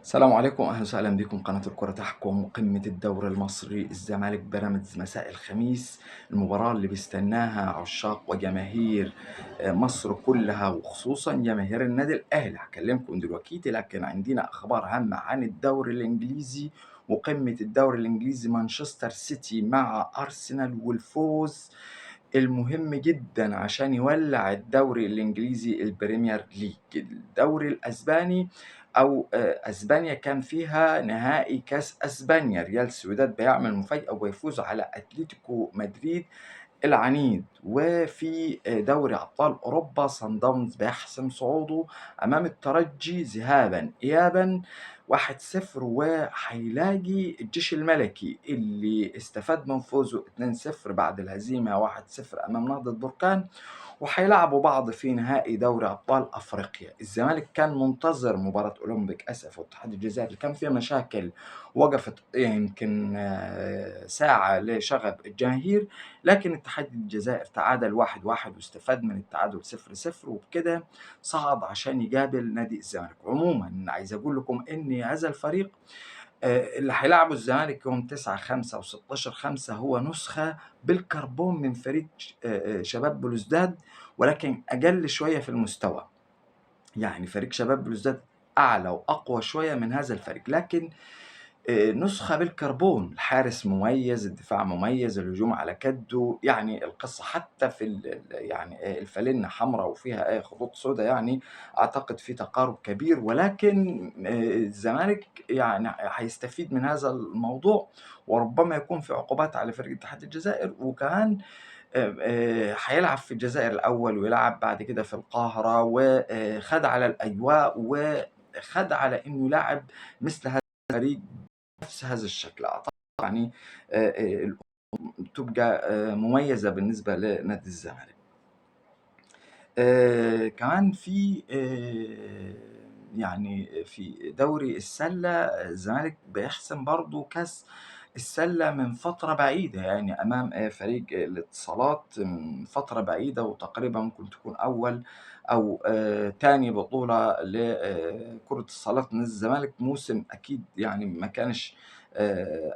السلام عليكم، اهلا وسهلا بكم. قناة الكرة تحكم، قمة الدوري المصري، الزمالك بيراميدز، مساء الخميس. المباراة اللي بيستناها عشاق وجماهير مصر كلها، وخصوصا جماهير النادي الاهلي. هكلمكم دلوقتي، لكن عندنا اخبار هامة عن الدوري الانجليزي وقمة الدوري الانجليزي، مانشستر سيتي مع ارسنال، والفوز المهم جدا عشان يولع الدوري الانجليزي البريمير ليج. الدوري الاسباني او اسبانيا كان فيها نهائي كاس اسبانيا، ريال سوسيداد بيعمل مفاجأة ويفوز على اتلتيكو مدريد العنيد. وفي دوري ابطال اوروبا، صن داونز بيحسم صعوده امام الترجي ذهابا ايابا 1-0، وهيلاقي الجيش الملكي اللي استفاد من فوزه 2-0 بعد الهزيمة 1-0 امام نهضة بركان، وهيلعبوا بعض في نهائي دوري ابطال افريقيا. الزمالك كان منتظر مباراة اولمبيك اسف واتحاد الجزائر اللي كان فيها مشاكل، وقفت يمكن ساعة لشغب الجماهير، لكن اتحاد الجزائر تعادل 1-1 واستفاد من التعادل 0-0، وبكده صعد عشان يقابل نادي الزمالك. عموما عايز اقول لكم ان هذا الفريق اللي هيلعبوا الزمالك يوم 9/5 و16/5 هو نسخة بالكربون من فريق شباب بلوزداد، ولكن أقل شوية في المستوى. يعني فريق شباب بلوزداد أعلى وأقوى شوية من هذا الفريق، لكن نسخة بالكربون، الحارس مميز، الدفاع مميز، الهجوم على كده، يعني القصة حتى في يعني الفالنة حمراء وفيها خطوط سوداء، يعني أعتقد في تقارب كبير. ولكن الزمالك يعني هيستفيد من هذا الموضوع، وربما يكون في عقوبات على فريق اتحاد الجزائر، وكمان هيلعب في الجزائر الأول ويلعب بعد كده في القاهرة، وخد على الأجواء وخد على إنه يلعب مثل هذا الفريق بنفس هذا الشكل. أعتقد يعني تبقى مميزة بالنسبة لنادي الزمالك. كمان في يعني في دوري السلة، الزمالك بيحسم برضه كاس السلة من فترة بعيدة، يعني أمام فريق الاتصالات من فترة بعيدة، وتقريبا ممكن تكون أول أو تاني بطولة لكرة الصالات من الزمالك. موسم أكيد يعني ما كانش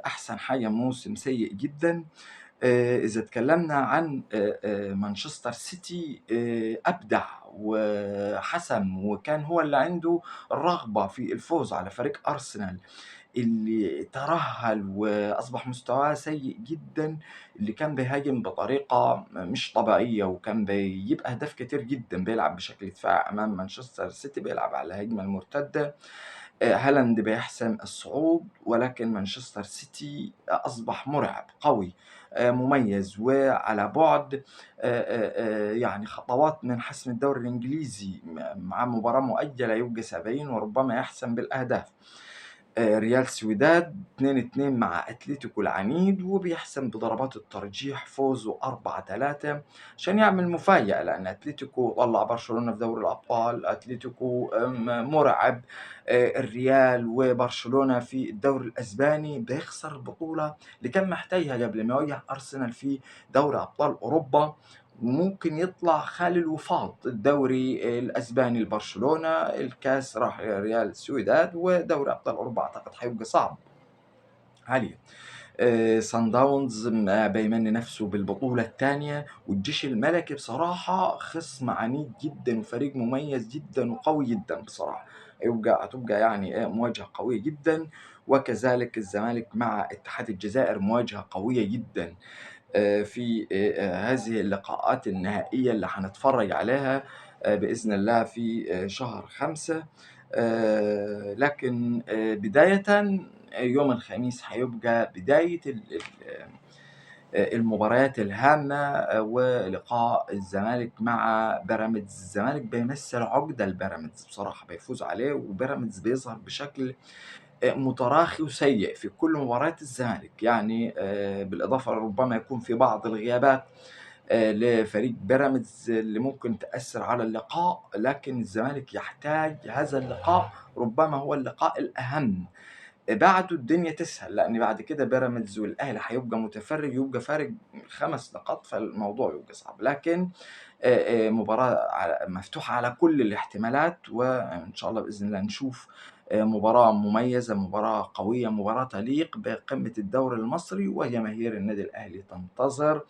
أحسن حاجة، موسم سيء جدا. إذا تكلمنا عن مانشستر سيتي، أبدع وحسم، وكان هو اللي عنده الرغبة في الفوز على فريق أرسنال اللي ترهل وأصبح مستواه سيء جدا، اللي كان بيهاجم بطريقة مش طبيعية وكان بيجيب أهداف كتير جدا، بيلعب بشكل دفاعي أمام مانشستر سيتي، بيلعب على الهجمة المرتدة. هالاند بيحسم الصعود، ولكن مانشستر سيتي أصبح مرعب قوي مميز، وعلى بعد يعني خطوات من حسم الدوري الإنجليزي مع مباراة مؤجلة يبقى 70، وربما يحسم بالأهداف. ريال سويداد 2-2 مع اتلتيكو العنيد، وبيحسم بضربات الترجيح فوزه 4-3 عشان يعمل مفاجأة، لأن اتلتيكو طلع برشلونة في دوري الأبطال، اتلتيكو مرعب. الريال وبرشلونة في الدوري الأسباني بيخسر البطولة اللي كان محتاجها قبل ما يواجه أرسنال في دوري أبطال أوروبا، وممكن يطلع خالي الوفاض. الدوري الاسباني لبرشلونه، الكاس راح ريال سويداد، ودوري ابطال اوروبا اعتقد هيبقى صعب عليه. سان داونز بيمني نفسه بالبطولة الثانية، والجيش الملكي بصراحة خصم عنيد جدا وفريق مميز جدا وقوي جدا بصراحة، هتبقى يعني مواجهة قوية جدا. وكذلك الزمالك مع اتحاد الجزائر مواجهة قوية جدا في هذه اللقاءات النهائية اللي هنتفرج عليها بإذن الله في شهر 5. لكن بداية يوم الخميس هيبقى بداية المباريات الهامة، ولقاء الزمالك مع بيراميدز. الزمالك بيمثل عقدة لبيراميدز بصراحة، بيفوز عليه، وبيراميدز بيظهر بشكل متراخي وسيء في كل مباريات الزمالك. يعني بالإضافة ربما يكون في بعض الغيابات لفريق بيراميدز اللي ممكن تأثر على اللقاء، لكن الزمالك يحتاج هذا اللقاء، ربما هو اللقاء الأهم. بعده الدنيا تسهل، لأن بعد كده بيراميدز والأهلي هيبقى متفرج، يبقى فارق 5 نقاط، فالموضوع يبقى صعب. لكن مباراة مفتوحة على كل الاحتمالات، وإن شاء الله بإذن الله نشوف مباراة مميزة، مباراة قوية، مباراة تليق بقمة الدوري المصري، وجماهير النادي الأهلي تنتظر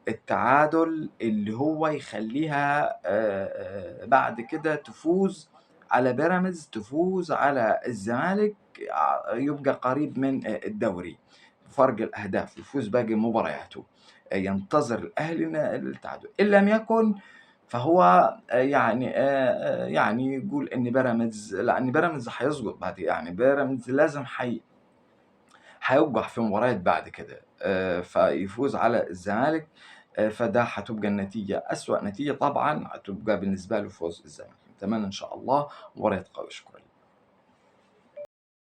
التعادل اللي هو يخليها بعد كده تفوز على بيراميدز، تفوز على الزمالك، يبقى قريب من الدوري بفرق الأهداف، يفوز باقي مبارياته. ينتظر الأهلي التعادل، إن لم يكن فهو يعني يقول إن بيراميدز، لأن بيراميدز هيسقط بعد، يعني بيراميدز لازم هيوقع في مباريات بعد كده، فيفوز على الزمالك، فده هتبقى النتيجة أسوأ نتيجة طبعا هتبقى بالنسبة له فوز الزمالك. نتمنى إن شاء الله مباريات قوية. شكرا.